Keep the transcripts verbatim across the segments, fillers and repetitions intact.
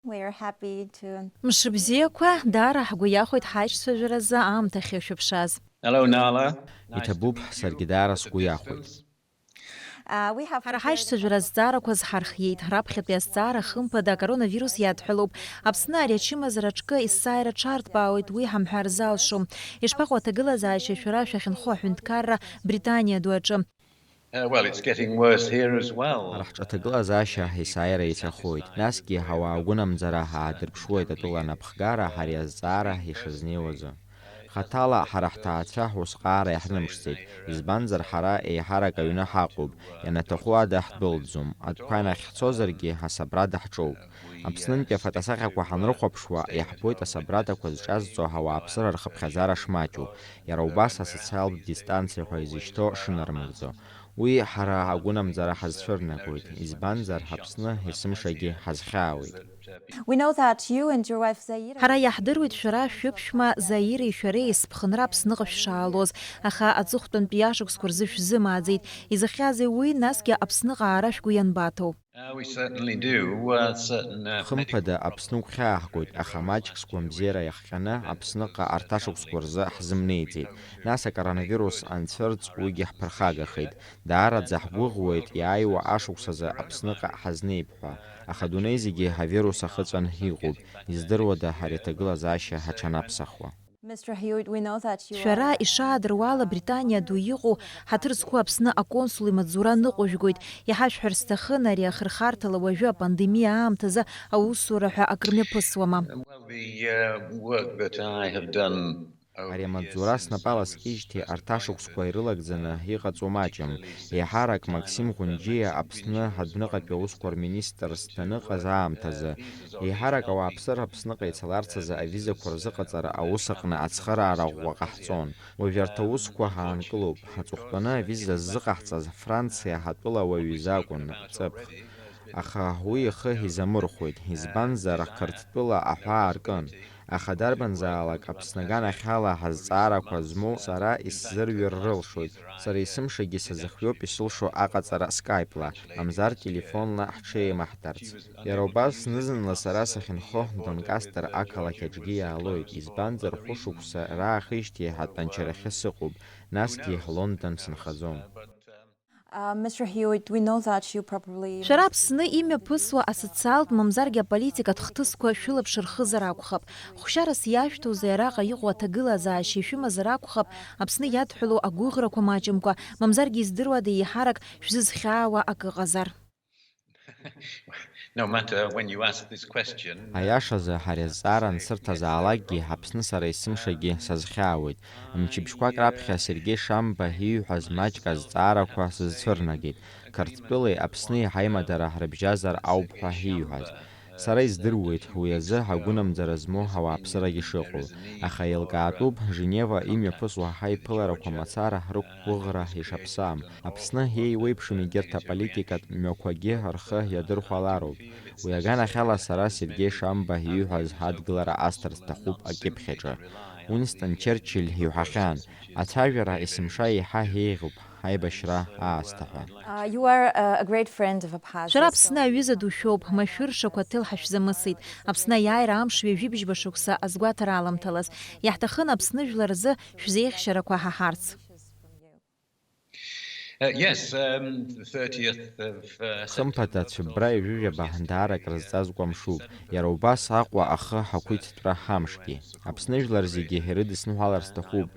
We are happy to Мшыбзиақәа, даара ҳгәы иахәеит ҳаишьцәажәаразы аамҭа ахьышәыԥшааз. Hello, Nala. Иҭабуп, саргьы даара сгәы иахәеит. Uh, we have Ҳара ҳаишьцәажәара азҵаарақәа зҳархиеит. Раԥхьатәи азҵаара хымԥада акоронавирус иадҳәалоуп. Аԥсны ари ачымазара аҿкы есааира ҽарҭбаауеит, уи ҳамҳәар залшом. Ишԥаҟоу аҭагылазаашьа шәара шәахьынхо аҳәынҭқарра Британиа ду аҿы? Uh, well, it's getting worse here as well. Ҳара ҳҿы аҭагылазаашьа есааира еицәахоит. Насгьы ҳауаа гәынамӡара ҳаадырԥшуеит атәыла анапхгара ҳари азҵаара ишазнеиуазы. Хаҭала ҳара ҳҭаацәа ҳусҟаара иаҳзымԥшӡеит, избанзар ҳара еиҳарак аҩны ҳаҟоуп, ианаҭаху ада ҳдәылҵӡом, атәқәа нахьҳцозаргьы асабрада ҳҿоуп. Аԥснынтәи афотосахьақәа ҳанрыхәаԥшуа, иаҳбоит асабрадақәа зҿазҵо ауааԥсыра рхыԥхьаӡара шмаҷу, иара убас асоциалтә дистанциа ҳәа изышьҭоу шынармыгӡо. Уи ҳара агәынамӡара ҳазцәырнагоит, избанзар, Аԥсны есымшагьы ҳазхьаауеит. We know that you and your wife Zaire. Ҳара иаҳдыруеит шәара шәыԥшәма Заиреи шәареи есԥхынра Аԥсныҟа шәшаалоз, аха аҵыхәтәантәи ашықәсқәа рзы шәзымааӡеит. Изахьазеи уи, насгьы Аԥсныҟа аара шәгәы ианбаҭоу? Uh, we certainly do. Uh, certain, uh, Хымԥада, Аԥсны угәхьааҳгоит, аха маҷк сгәамбзиара иахҟьаны Аԥсныҟа арҭ ашықәсқәа рзы ҳзымнеиӡеит. Нас акоронавирус анцәырҵ уигьы ҳԥырхагахеит. Даараӡа ҳгәыӷуеит иааиуа ашықәсазы Аԥсныҟа ҳазнеип ҳәа. Аха адунеи зегьы авирус ахыҵәан иҟоуп, издыруада ари аҭагылазаашьа ҳаҽанаԥсахуа? Mister Hewitt, we know that you Шәара are, uh, ишаадыруа ала, Британиа ду иҟоу ҳаҭыр зқәу Аԥсны аконсул имаҵзура ныҟәыжәгоит. Иҳашәҳәар сҭахын, ари ахырхарҭала уажәы апандемиа аамҭазы аусура ҳәа акыр мҩаԥысуама? Well, the uh, work that I have done. Ари амаҵзура снапала скижьҭеи арҭ ашықәсқәа ирылагӡаны иҟаҵоу маҷым. Еиҳарак Максим Ӷәынџьиа Аԥсны адәныҟатәи аусқәа рминистрс даныҟаз аамҭазы, еиҳарак ауааԥсыра Аԥсныҟа ицаларц азы авизақәа рзыҟаҵара аус аҟны ацхыраара ӷәӷәа ҟаҳҵон. Уажә арҭ аусқәа ҳаанкылоуп. Аҵыхәтәаны авиза ззыҟаҳҵаз Франциа ҳатәыла уаҩ изакәын, ҵыԥх. Аха уи ихы изамырхәеит, избанзар, Қырҭтәыла аҳәаа аркын. Аха дарбанзаалак Аԥсны аганахьала ҳазҵаарақәа змоу сара исзырҩыр рылшоит. Сара есымшагьы сазыхиоуп исылшо аҟаҵара скайпла, мамзар телефонла ҳҽеимаҳдарц. Иара убас зны-зынла сара сахьынхо Донкастер ақалақь аҿгьы иаалоит, избанзар, хәышықәса раахижьҭеи атәанчарахьы сыҟоуп, насгьы Лондон сынхаӡом. Uh, Mister Hewitt, we know that you probably Шәара Аԥсны имҩаԥысуа асоциалтә, мамзаргьы аполитикатә хҭысқәа шәылаԥш рхызар акәхап. Хәшьарас иашәҭозеи араҟа иҟоу аҭагылазаашьа ишәымазар акәхап, Аԥсны иадҳәалоу агәыӷрақәа маҷымкәа, мамзаргьы издыруада еиҳарак шәзызхьаауа акы ыҟазар? No matter when you ask this question. Аиашазы, ҳара азҵаара ансырҭазаалакгьы, Аԥсны сара есымшагьы сазхьаауеит. Мчыбжьқәак раԥхьа Сергеи Шамба ииҳәаз маҷк азҵаарақәа сызцәырнагеит. Қырҭтәылеи Аԥсни ҳаимадара ҳрыбжьазар ауп ҳәа ииҳәаз. Сара издыруеит уи азы агәынамӡара змоу ауааԥсырагьы шыҟоу. Аха еилкаатәуп, Женева имҩаԥысуа ҳаиԥыларақәа мацара рықәгәыӷра ишаԥсам. Аԥсны еиуеиԥшым егьырҭ аполитикатә мҩақәагьы рхы иадырхәалароуп. Уи аганахьала сара Сергеи Шамба ииҳәаз адгылара асҭар сҭахуп акьыԥхьаҿы. Уинстон Черчилль иҳәахьан, ацәажәара есымша еиҳа еиӷьуп аибашьра аасҭа ҳәа. Uh, you are uh, a great friend of Abkhazia. Шәара So- Аԥсны аҩыза ду шәоуп, машәыршақәа ҭел ҳашәзамысит. Аԥсны аиааира амш ҩажәи бжьба шықәса азгәаҭара аламҭалаз. Иаҳҭахын Аԥсны жәлар рзы шәзеиӷьшьарақәа ҳаҳарц. Uh, yes, um, the thirtieth of uh, Хымԥада, Цәыббра ҩажәижәаба даара акрызҵазкуа мшуп. Иара убас Аҟәа ахы ҳақәиҭтәра ҳамшгьы. Аԥсны жәлар зегьы ирыдысныҳәалар сҭахуп.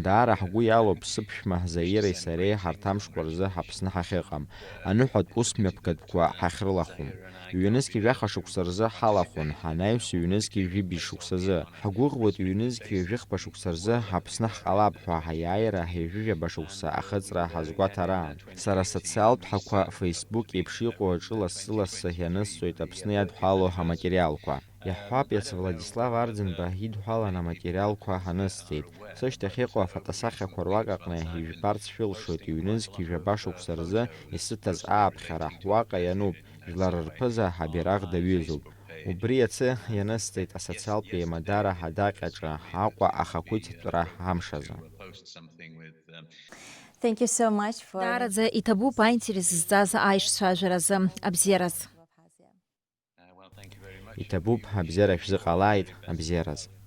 Даара ҳгәы иалоуп сыԥшәма Заиреи сареи ҳарҭ амшқәа рзы Аԥсны ҳахьыҟам. Аныҳәатә ус мҩаԥгатәқәа ҳахьрылахәым. Ҩнызқь жәаха шықәса рзы ҳалахәын, ҳанаҩс ҩнызқь жәибжь шықәсазы. Ҳгәыӷуеит ҩнызқь ҩажәихԥа шықәса рзы Аԥсны ҳҟалап ҳәа ҳаиааира ҩажәижәаба шықәса ахыҵра ҳазгәаҭараан. Сара асоциалтә ҳақәа Facebook еиԥш иҟоу аҿы лассы-лассы ианысҵоит Аԥсны иадҳәалоу аматериалқәа. Иаҳҳәап, иацы Владислав Арӡынба идҳәалан аматериалқәа анысҵеит. Сышьҭахь иҟоу афотосахьақәа руак аҟны ижәбарц шәылшоит, ҩнызқь жәаба шықәса рзы исыҭаз ааԥхьара, уаҟа иануп, жәлар рԥыза абираҟ даҩызоуп. Убри ацы ианысҵеит асоциалтә еимадара адаҟьаҿы Аҟәа ахақәиҭтәра амш азы. Thank you so much for Даараӡа иҭабуп аинтерес зҵаз аишцәажәаразы. Абзиараз. Uh, well, thank you very much. Иҭабуп, абзиара шәзыҟалааит, абзиараз.